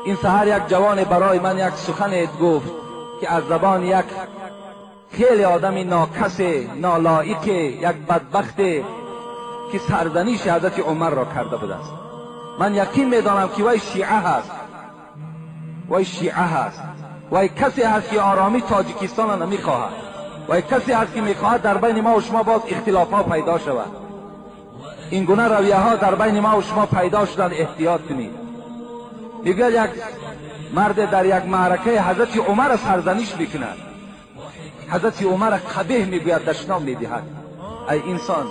این سحر یک جوان برای من یک سخن گفت که از زبان یک خیلی آدم ناکس، نالایق، یک بدبخت که سرزنش حضرت عمر را کرده بوده است. من یقین میدانم که وی شیعه هست، وی شیعه هست، وی کسی هست که آرامی تاجیکستان را نمیخواهد، وی کسی هست که میخواهد در بین ما و شما باز اختلاف ها پیدا شود. این گونه رویه ها در بین ما و شما پیدا شدن، احتیاط کنید. میگوید یک مرد در یک معرکه حضرت عمر سرزنش میکند، حضرت عمر قبیح میگوید، دشنام میدهد. ای انسان،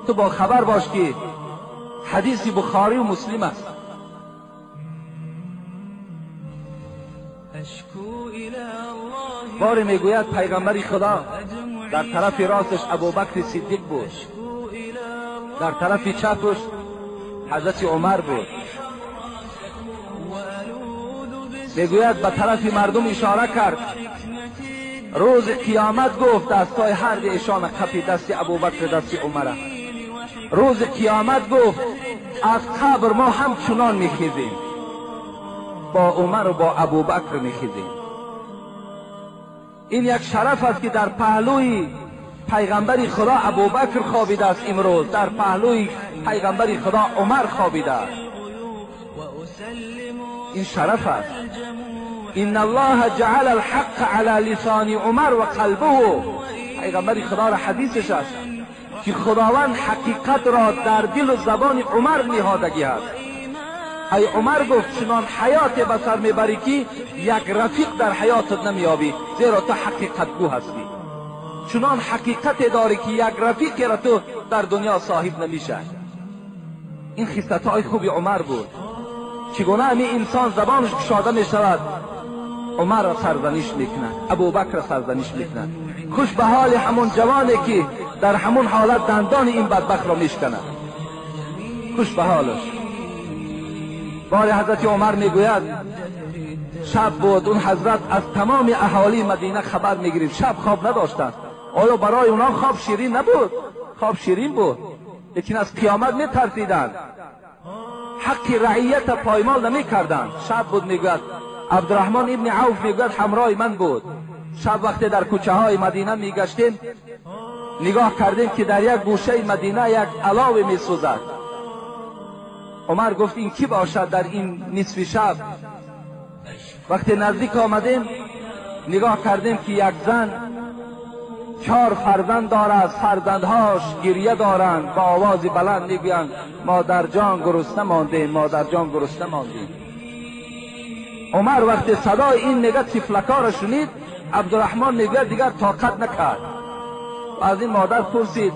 تو با خبر باش که حدیث بخاری و مسلم است. باری میگوید پیغمبر خدا در طرف راستش ابوبکر صدیق بود، در طرف چپش حضرت عمر بود. میگوید به طرف مردم اشاره کرد، روز قیامت گفت دستای هر دو ایشان قپی، دست ابوبکر دست عمر. روز قیامت گفت از قبر ما همچنان میخیزیم، با عمر و با ابوبکر میخیزیم. این یک شرف است که در پهلوی پیغمبر خدا ابوبکر خوابیده است امروز، در پهلوی پیغمبر خدا عمر خوابیده است. این شرف است. ان الله جعل الحق على لسان عمر و قلبه. پیغمبر خدا را حدیثش است که خداوند حقیقت را در دل و زبان عمر نهادگی است. ای عمر گفت چنان حیات به سر میبری که یک رفیق در حیاتت نمیابی، زیرا تو حقیقت گو هستی. چنان حقیقت داری که یک رفیق را تو در دنیا صاحب نمیشه. این خصلت‌های خوب عمر بود. چگونه همین انسان زبانش گشاده میشود، عمر را سرزنش میکند، ابوبکر را سرزنش میکند. خوش به حال همون جوانی که در همون حالت دندان این بدبخت را میشکند، خوش به حالش. بار حضرت عمر میگوید شب بود، اون حضرت از تمام اهالی مدینه خبر میگرفت، شب خواب نداشتند. آیا برای اونا خواب شیرین نبود؟ خواب شیرین بود، لیکن از قیامت میترسیدند، حق رعیت پایمال نمیکردند. شب بود، میگوید عبدالرحمن ابن عوف میگوید همراه من بود. شب وقتی در کوچه های مدینه میگشتیم، نگاه کردیم که در یک گوشه مدینه یک علاوه میسوزد. عمر گفت این کی باشد در این نصف شب؟ وقتی نزدیک آمدیم نگاه کردیم که یک زن 4 فرزند دارد، فرزندهاش گریه دارند، با آواز بلند میگویند مادر جان گرسنه ماندیم، مادر جان گرسنه ماندیم. عمر وقتی صدای این میگه طفلکا را شنید، عبدالرحمن میگه دیگر طاقت نکرد و از این مادر پرسید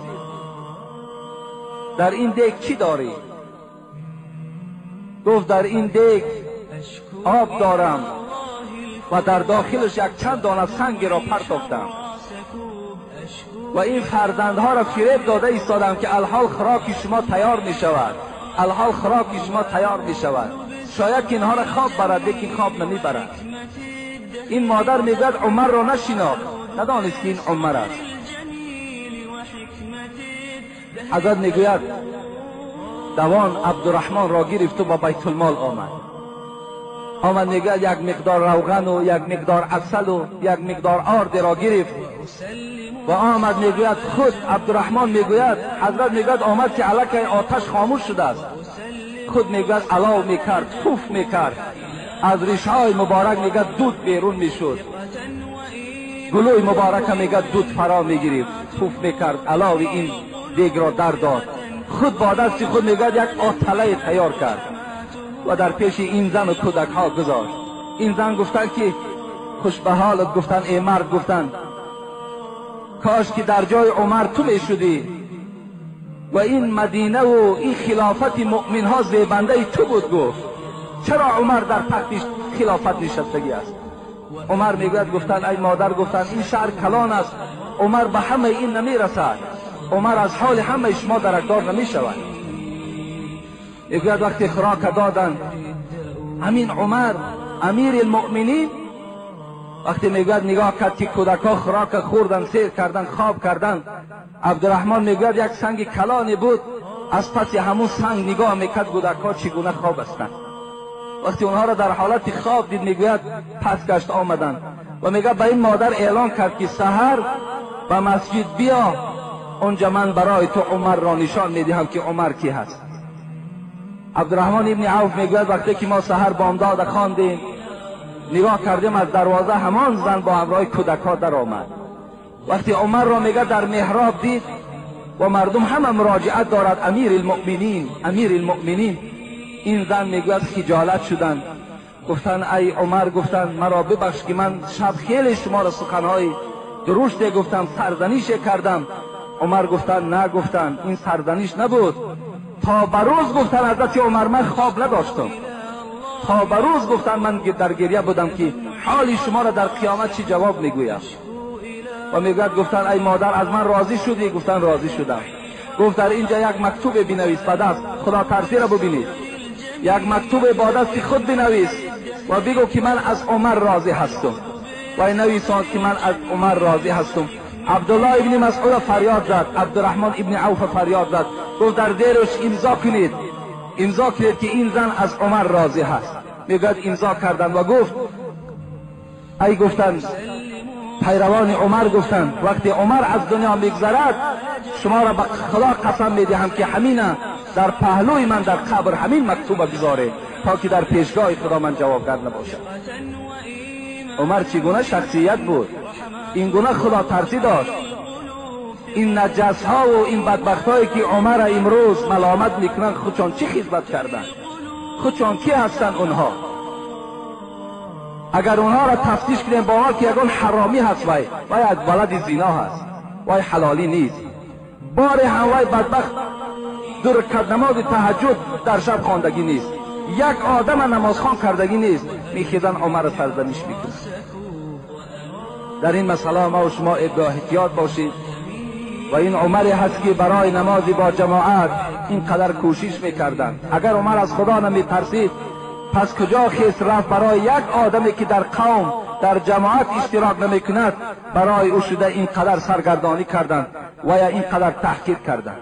در این دیگ چی داری؟ گفت در این دیگ آب دارم و در داخلش یک چند دانه سنگ را پرتافتم و این فرزندها را فریب داده ایستادم که الحال خوراک شما تیار می شود، الحال خوراک شما تیار می شود. شاید که اینها را خواب برد، لیکن خواب نمی برد. این مادر میگوید عمر را نشناخت، ندانست که این عمر است. حضرت میگوید دوان عبدالرحمن را گرفت و با بیت المال آمد. آمد میگوید یک مقدار روغن و یک مقدار عسل و یک مقدار آرد را گرفت و آمد. میگوید خود عبدالرحمن میگوید، حضرت میگوید آمد که الکی آتش خاموش شده است. خود میگوید علاو میکرد، پوف میکرد، از ریشهای مبارک میگه دود بیرون میشد، گلوی مبارک میگه دود فرا میگرفت، پوف میکرد، علاو این دیگ را در داد. خود با دست خود میگه یک آتله تیار کرد و در پیش این زن و کودک ها گذاشت. این زن گفتن که خوش به حالت، گفتن ای مرد، گفتن کاش که در جای عمر تو میشدی و این مدینه و این خلافت مؤمن ها زیبنده تو بود. گفت چرا عمر در تخت خلافت نشستگی است؟ عمر میگوید گفتن ای مادر، گفتن این شهر کلان است، عمر به همه این نمیرسد، عمر از حال همه شما درکدار نمیشود. میگوید وقتی خوراک دادن همین عمر امیر المؤمنین، وقتی میگوید نگاه کرد که کودکها خوراک خوردن، سیر کردن، خواب کردن، عبدالرحمن میگوید یک سنگ کلانی بود، از پس همون سنگ نگاه میکرد کودکها چگونه خواب هستند. وقتی اونها را در حالت خواب دید میگوید پس گشت آمدند و میگه به این مادر اعلان کرد که سحر به مسجد بیا، اونجا من برای تو عمر را نشان میدهم که عمر کی هست. عبدالرحمن ابن عوف میگوید وقتی که ما سحر بامداد خواندیم نگاه کردیم از دروازه همان زن با همراه کودکها در آمد. وقتی عمر را میگه در محراب دید و مردم همه مراجعت دارد امیر المؤمنین امیر المؤمنین، این زن میگوید خجالت شدند، گفتن ای عمر، گفتن مرا ببخش که من شب خیلی شما را سخنهای درشت گفتم، سرزنش کردم. عمر گفتن نه، گفتن این سرزنش نبود، تا به روز گفتن حضرت عمر من خواب نداشتم، تا به روز گفتن من در گریه بودم که حالی شما را در قیامت چی جواب میگویم. و میگوید گفتن ای مادر از من راضی شدی؟ گفتن راضی شدم. گفت در اینجا یک مکتوب بنویس با دست، خدا ترسی را ببینید، یک مکتوب با دست خود بنویس و بگو که من از عمر راضی هستم. و نویساند که من از عمر راضی هستم. عبدالله ابن مسعود فریاد زد، عبدالرحمن ابن عوف فریاد زد، گفت در دیرش امضا کنید، امضا کنید که این زن از عمر راضی هست. میگوید امضا کردن و گفت ای گفتن پیروان عمر گفتند وقتی عمر از دنیا میگذرد شما را به خدا قسم میدهم که همین در پهلوی من در قبر همین مکتوب بگذاره تا که در پیشگاه خدا من جوابگر نباشد. عمر چگونه شخصیت بود، این گونه خدا ترسی داشت. این نجس ها و این بدبخت هایی که عمر امروز ملامت میکنن خودشان چی خدمت کردن؟ خودشان کی هستن اونها؟ اگر اونها را تفتیش کنیم با که یگان حرامی هست، وای وای از ولد زینا هست، وای حلالی نیست. بار هم وای بدبخت دو رکعت نماز تهجد در شب خواندگی نیست، یک آدم نمازخوان کردگی نیست، میخیزن عمر سرزنش میکنن. در این مسئله ما و شما احتیاط باشید. و این عمری هست که برای نماز با جماعت اینقدر کوشش میکردند. اگر عمر از خدا نمیترسید پس کجا خیست رفت برای یک آدمی که در قوم در جماعت اشتراک نمیکند برای او شده اینقدر سرگردانی کردند و یا اینقدر تحقیر کردند.